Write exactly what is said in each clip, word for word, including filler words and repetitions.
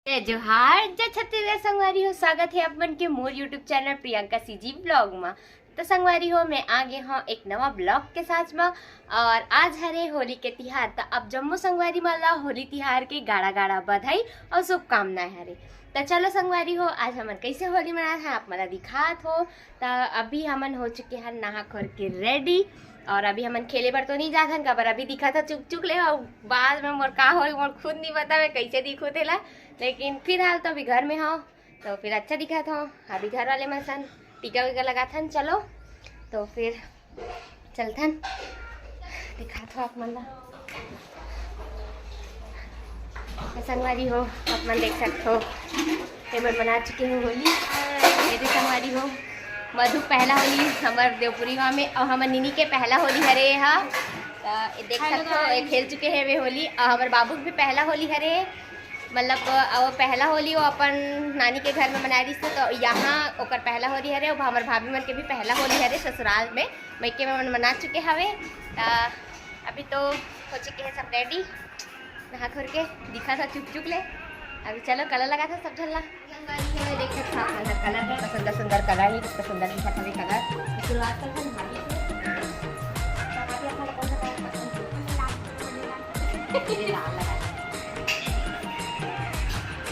जय जोहार, जय छत्तीसगढ़ संगवारी हो। स्वागत हे आप मन के मोर YouTube channel Priyanka CG blog म। त संगवारी हो, मैं आ गे हौं एक नवा ब्लॉग के साथ म। और आज हरे होली के तिहार, त आप जम्मो संगवारी मन ला होली तिहार के गाड़ा गाड़ा बधाई और शुभकामनाएं हरे। त चलो संगवारी हो, आज हमन कैसे होली मनात हन, आप मन ला दिखात हौं। त अभी हमन हो चुके हन नहा खोर के रेडी। और अभी हमन खेले बर तो नहीं जात हन, काबर अभी दिखत ह चुक चुक ले, और बाद में मोर का होई, मोर खुद नहीं पता मैं कैसे दिखूं तेला। लेकिन फिलहाल तो अभी घर में हौं, तो फिर अच्छा दिखत हौं। अभी घर वाले मन सन टीका वीका लगाथन। चलो, तो फिर चलथन, दिखात हौं आप मन ला। त संगवारी हो, आप मन देख सकत हो, ये मन मना चुके हो होली। ये दे संगवारी हो, मधु पहला होली हमर देवपुरी गाँव में, और हमर निनी के पहला होली हरे हा। त ये देख सकत हो, ये खेल चुके हे वे होली, और हमर बाबू के भी पहला होली हरे। मतलब, अ, वो पहला होली वो अपन नानी के घर में मनाए रहिस, तो यहाँ ओकर पहला होली हरे, वो हमर भाभी मन के भी पहला होली हरे ससुराल में, मइके में मन मना चुके हवे। त अभी तो हो चुके हैं सब रेडी, नहा खोर के दिखा था चुक चुक ले। अभी चलो कलर लगा था सब झल्ला। संगवारी हो, देख सकत हो, कलर है, सुंदर सुंदर कलर है, कितना सुंदर दिखा था कलर। शुरुआत करते हैं भाभी से। भाभी, आप लोग कौन सा कलर पसंद है? ये लाल लगा।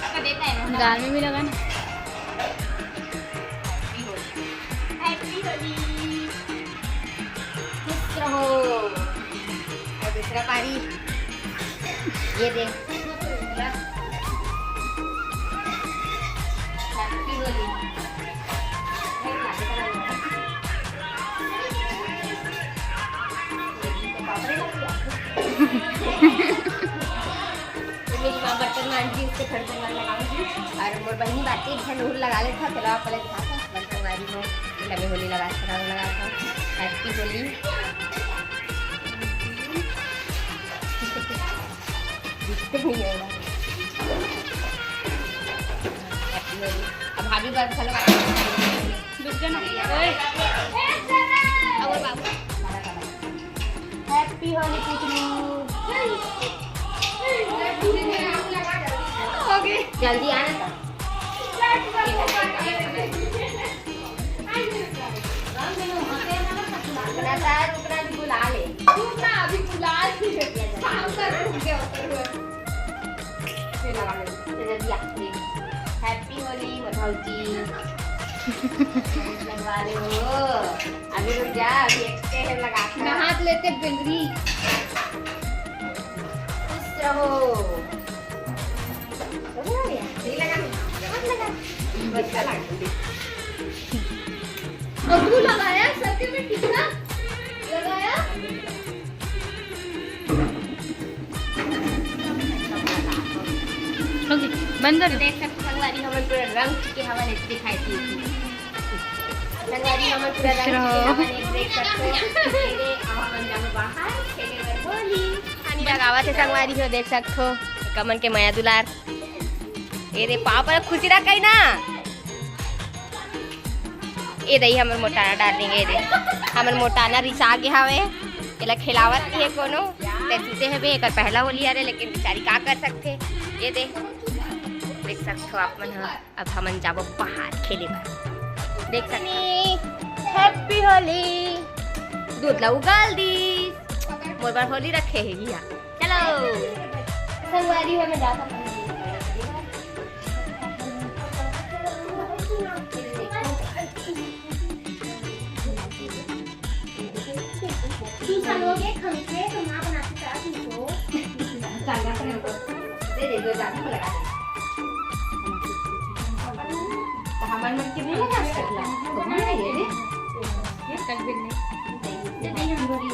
आपको देता है ना? गाल में भी लगा ना। Happy Holi। खुश रहो। और दूसरा पारी। ये दे। Happy Holi। मेरी माँ बर्तन मांज रही, उसके थोड़ी देर बाद लगाऊंगी। और मोर बहनी बातें एक झन और लगा लेता, चलो आप पहले दिखा था, बर्तन मारी हो, लगे होली लगा था, रंग लगा था। Happy Holi। दिखते नहीं है। Happy Holi। अब भाभी बर्फ लगा। रुक जा ना। ओए। अब बाबू। Happy Holi पुचलू। जल्दी आना। अपना तार रुकना भी बुला ले। रुकना अभी बुला ले। काम कर रुक गया ऊपर हुआ। फिर लगा ले। तो जल्दी आ, देख। Happy Holi, मोर भौजी। लगवा ले हो। अभी रुक जा, अभी एक के है लगा के। नहा लेते बिंदरी। खुश रहो। हो गया भैया? नहीं लगा? मत लगा। बच्चा लगा। और तू लगाया, सबके में टीका लगाया? ओके, बंद कर दो। देख सकते हो, संगवारी हमन पूरा रंग चुके हवन, ऐसे दिखाई दी। संगवारी हमन पूरा रंग चुके हवन, ऐसे देख सकते हो। ये दे, अब हमन जाबो बाहर, खेले बर होली। पानी लगावत हे संगवारी हो, देख सकते हो, कमन के मया दुलार। ए दे, पाँव पर खुशी रख कहीं ना। ए दे, हमर मोटाना डार्लिंग, ए दे, हमर मोटाना रिसा गे हावे, एला खिलावत हे कोनो, ते सुते हवे, एकर पहला होली हरे, लेकिन बेचारी का कर सकथे। ए दे, देख सकथो आप मन ह, अब हमन जाबो बाहर खेले बर। देख सकथो। Happy Holi। दूध ला उगाल दीस। मोर बर होली रखे हे भैया। चलो। संगवारी हो, मैं जाता हूँ। तू चलोगे खंखे तो माँ बनाती चाह तुमको। दे दे, दो दादी को लगा दे। तो हमारे मन के नहीं लगा सकला। तो हम ये दे। ये कल बिल नहीं। दे दे, हम लोग ये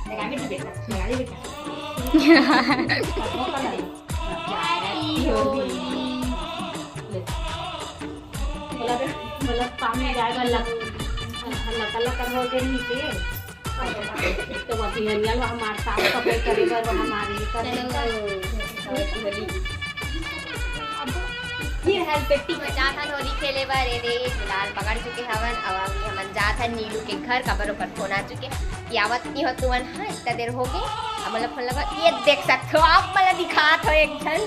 लगा दे बेटा, लगा दे बेटा। मतलब, मतलब, काम में जाएगा, लग-, लगा, लगा हो के नीचे। तो वो बिहनिया लो, हमार साफ सफाई करे बर, वो हमारे करे बर। फिर हेल्प टिक बचा था होली खेले बर, ए दे, गुलाल पकड़ चुके हवन, अब अभी हमन जात हन नीलू के घर, काबर ओकर फोन आ चुके कि आवत नहीं हो तुमन, हाँ, इतना देर हो गए, अब मतलब फोन लगा, ये देख सकते हो आप, मतलब दिखात हो एक झन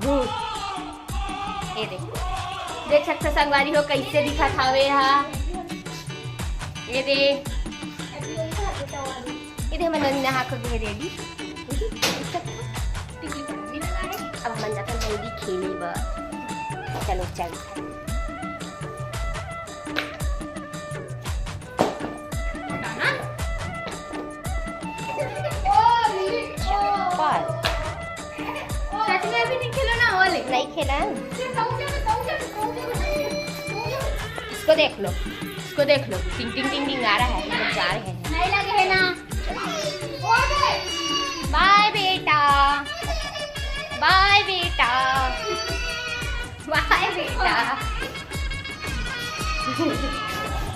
भूत। ये दे, देख सकथो संगवारी हो, कैसे दिखत हावे हा। ये दे, ये दे, हमर नोनी नहा के गे रेडी। अब हमन जाथन होली खेले बर। चलो, चल। सच में अभी नहीं खेलो ना होली? नहीं खेला है। इसको देख लो, इसको देख लो, टिंग टिंग टिंग टिंग आ रहा है, हम लोग जा रहे हैं। नहीं लगे है ना। बाय बेटा, बाय बेटा। वाह बेटा।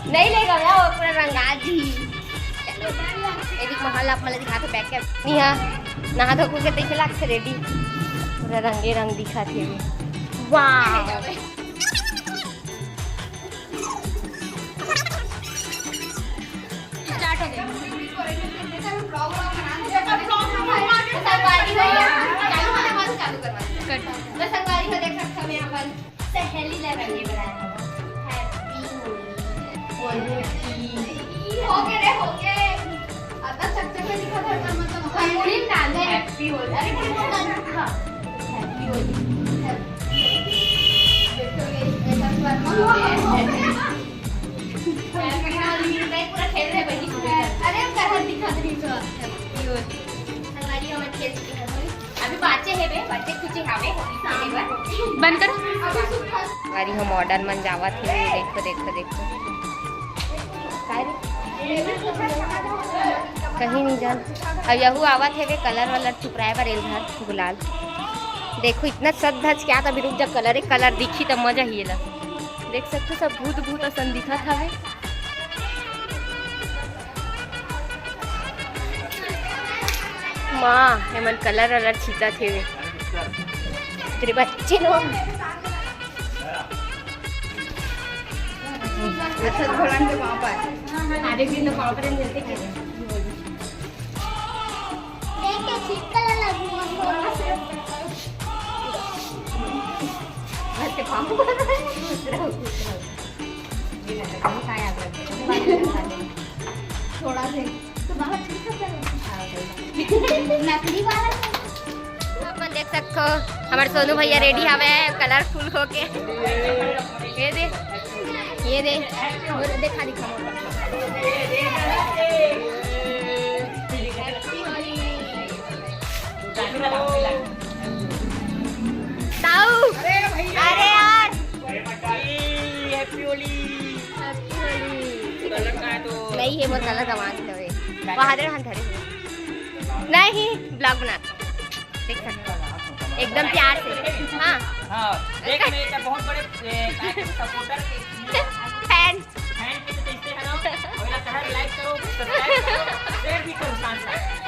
नहीं लेगा भैया, वो पूरा रंगा जी। चलो, ये भी महल आप मला दिखा के बैठ के। नहीं हाँ, नहा धो के तैसे लाग से रेडी। पूरा रंगे रंग दिखा थे। वाह। स्टार्ट हो गया। संगवारी हो, चालू होने वाला, चालू करवा दो। कट। तो संगवारी हो, देख सकते हो यहाँ पर सहेली ने रंगे बनाया है। Happy होली। होली की। हो गए रे, हो गए। अब तक चकचक में दिखा था, मतलब, होली ना, हैप्पी होली। अरे, बोल, बोल, बोल। हाँ। हैप्पी होली। हैप्पी होली। पूरा खेल रहे बहिनी। अरे, हम करहत दिखा रही तो। हैप्पी होली। हमारी हमर खेल चुके हैं। अभी बाचे हे बे, बाचे कुछ हावे, होली खेले बर। बंद करो। हमारी हम ऑर्डर मन जावत हे, देखो, देखो, देखो। कहीं नहीं जान। अब यहू आवत हे बे, कलर वलर चुपराए बर एलधर गुलाल। देखो, इतना सज धज क्या, तभी रुक जा, कलर, एक कलर दिखी त मजा ही एला। देख सकते हो, सब भूत भूत असन दिखत हवे। माँ, एमन कलर वलर छीतत हेवे। तेरे बच्चे लोग। अच्छा, घोड़न के पाँव पर। आधे दिन तो पाँव पर नहीं रहते क्या? देख के छिटकला लगूंगा। बस के पाँव पर। थोड़ा से तो बाबा ठीक है। नकली वाला। अपन देख सकथो, हमर सोनू भैया रेडी हवे कलरफुल होके। ये दे, ये दे, मोर देखा, दिखा मोर। ताऊ, अरे भैया। अरे यार। Happy Holi. Happy Holi. Colour का है तो नहीं है, मोर कलर का मांग तो है। बहादुर खान धरे। नहीं, ब्लॉग बनाता हूँ, देख सकते हो, एकदम प्यार से। हाँ। हाँ, देख, मैं एक बहुत बड़े, ए, सपोर्टर के फैन। फैन के तो देखते हैं ना, अगर लगता है, लाइक करो, सब्सक्राइब करो, शेयर भी करो साथ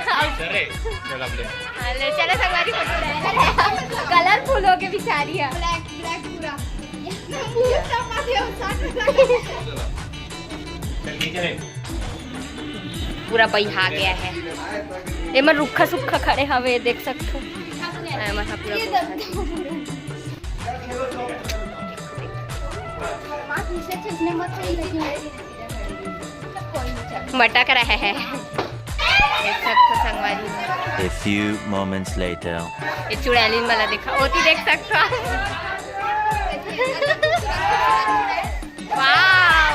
साथ। अरे, चल अब ले। हाँ, ले, चलो, संगवारी फोटो ले। कलरफुल हो गए बेचारी है। ब्लैक, ब्लैक पूरा। पूरा चपाती और साथ में लगा। चल, नीचे ले। पूरा बही आ गया है। एमन रुक्खा सुक्खा खड़े हवे, देख सकथो। एमन ह पूरा बही आ गया। मटक रहे हैं। देख सकथो संगवारी। A few moments later. ये चुड़ैलिन वाला देखा, ओती देख सकथो। वाओ!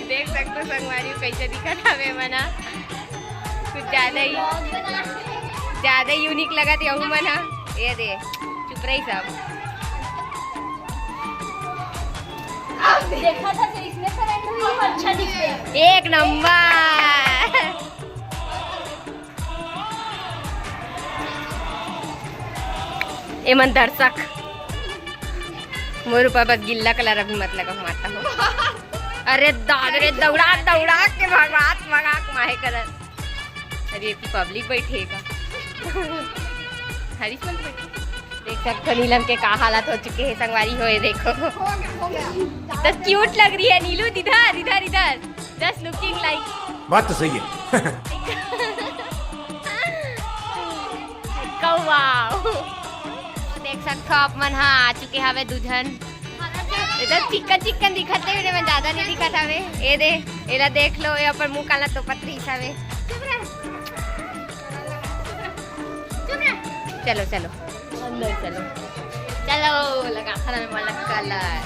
देख सकथो संगवारी, कैसे दिखत हवे मना। कुछ ज्यादा ही, ज्यादा यूनिक लगत हे यहू मन ह। ये दे, चुप रही सब। देखा था कि इसमें से रेड हुई है, अच्छा दिखते हैं। एक नंबर। एमन दर्शक, मोर ऊपर बस गिल्ला कलर अभी मत लगा, माता हो। अरे दाद रे, दौड़ा दौड़ा के भगवात भगाक माहे कलर। अरे, ये पब्लिक बैठेगा। हरीश मत बैठे। देख सकते हो नीलम के का हालत हो चुके हैं संगवारी हो, ये देखो। तो क्यूट लग रही है नीलू, इधर, इधर, इधर। Just looking like बात तो सही है। कौवा। देख सकथो आप मन ह, आ चुके हवे दू झन। एदे चिक्कन चिक्कन दिखत हे, एमन ज्यादा नहीं दिखत हवे। ए दे, एला देख लो, ये अपन मुंह काला तोपत रहिस हवे। चुप रह। चुप रह। चलो, चलो। अंदर चलो। चलो, लगा खाना में मन कलर।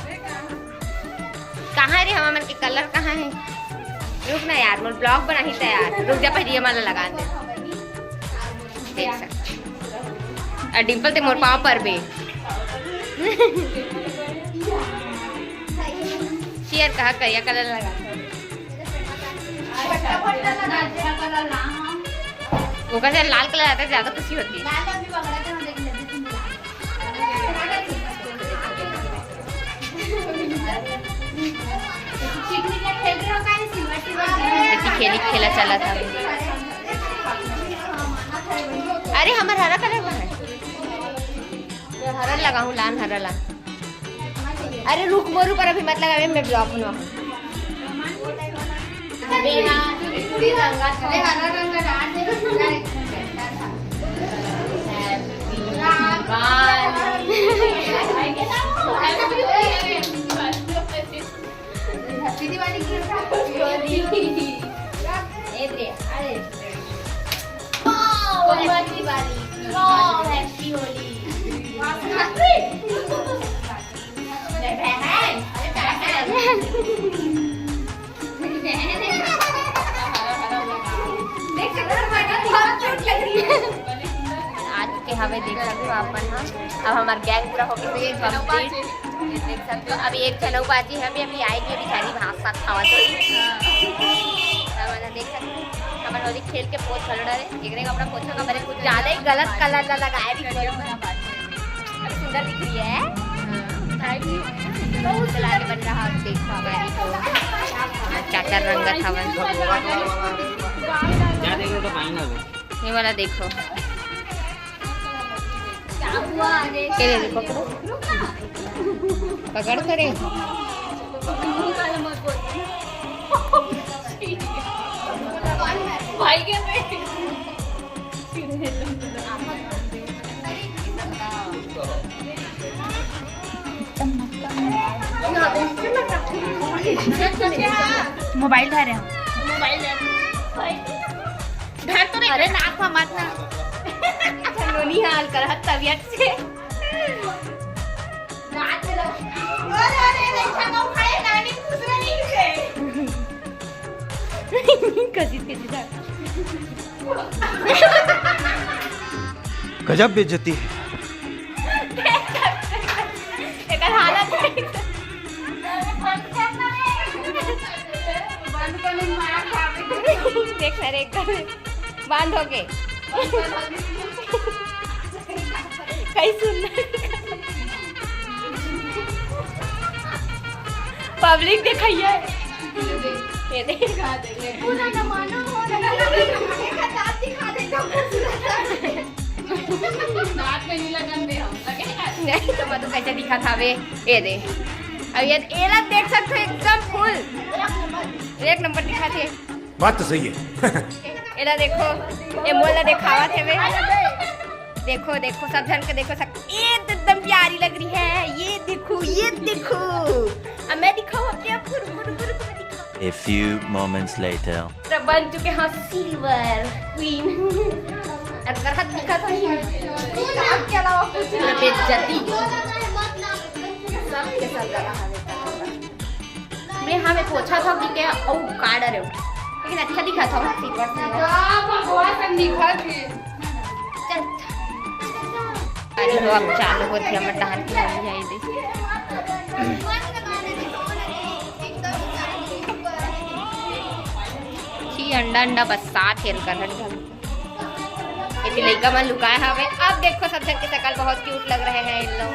कहाँ रे, हमर मन के कलर कहाँ हे? रुक ना यार, मोर ब्लॉग बनाही त यार। रुक जा, पहले ये माला लगा दे। देख सकत। आ डिम्पल ते मोर पाँव पर बे। शेयर कहा करिया कलर लगा। ओकर से लाल कलर आता है, ज्यादा खुशी होती है। ऐसी खेली खेला चला था। अरे, हमारा हरा कलर कहाँ है? हरा लगा हूँ, लान हरा ला। अरे रुक, मोर ऊपर अभी मत लगावे, मैं ब्लॉग बनाऊँ। आज के हवे देख सकते हो आप मन ह। अब हमार गैंग पूरा हो गया complete। ये देख सकते हो, अभी एक झन अउ बाची है, अभी, अभी आई नहीं, बेचारी भात साग खावा तो। अब देख सकते हो, हमर होली खेल के पोछ घलो डरे, एकरे कपड़ा पोछा का बरे कुछ ज्यादा ही गलत कलर ला लगाए भी कोई। अब सुंदर दिख रही है। बहुत सुंदर बन रहा है, देखो हमारी तो। चाचा रंगत हवन। ये वाला देखो। ये ले, पकड़ो। पकड़ करे। भाई के मोबाइल धरे हैं। धर तो रे। अरे नाक में मत ना। अच्छा, नोनी हाल कर हत तबियत से। कजित कजित। गजब बेइज्जती है। एकर हालत है। देख ना रे, एकदम बंद हो गए। कहीं सुन। पब्लिक देखइए। ये देख। पूरा जमाना हो रहा है। एक हाथ दिखा दे तो। दांत में नहीं लगन दे हम। लगे ना? नहीं तो मधु कैसे दिखा था वे? ये दे। अब ये एला देख सकते हो, एकदम फुल। एक नंबर दिखा थे। बात तो सही है। एला देखो, ये मोला दिखावा थे वे। देखो, देखो, सब झन के देखो, सब एकदम प्यारी लग रही है। ये देखो, ये देखो। अब मैं दिखाऊं अपने आप को, रुको, रुको, रुको, मैं दिखाऊं। A few moments later. तो बन चुके हैं silver queen। अब करहत दिखा तो नहीं। काम के अलावा कुछ नहीं। बेइज्जती। सब के सब लगा हमें। मैं, हाँ, मैं पोछा था कि क्या, ओ, काट रहे हो। लेकिन अच्छा दिखा था, silver, silver। हाँ, भगवान दिखा थे। चल। अरे हो, अब चालू होती है, हमर डांस लग जाए दे। छी, अंडा, अंडा बस साथ हेल कर हट गया। ये लइका मन लुकाए हवे। अब देखो, सब झन के शकल बहुत क्यूट लग रहे हैं इन लोग।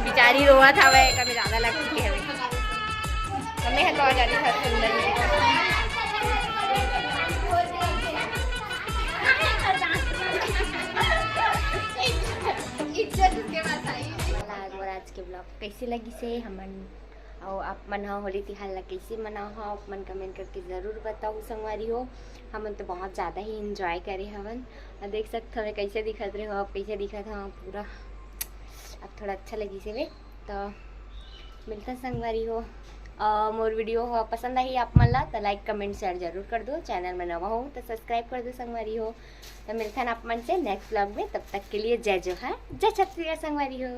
बेचारी रोवत हवे, कभी ज्यादा लग चुके हवे। हमें है तो और ज्यादा सुंदर ही दिखत। इज्जत उसके पास आई। आज, आज के ब्लॉग कैसे लगी से हमन अउ आप मन ह होली तिहार ला कइसे मनाओ हो, आप मन कमेंट करके ज़रूर बताओ संगवारी हो। हमन तो बहुत ज़्यादा ही एंजॉय करे हवन। अउ देख सकत हवे कइसे दिखत रहे हो आप, कइसे दिखत हव पूरा। थोड़ा अच्छा लगिस हे। तो मिलथन संगवारी हो। अउ मोर video ह पसंद आही आप मन ला, तो like, comment, share जरूर कर दो। Channel में नवा हो तो subscribe कर दो संगवारी हो। तो मिलथन आप मन से next vlog में, तब तक के लिए जय जोहार, जय छत्तीसगढ़ संगवारी हो।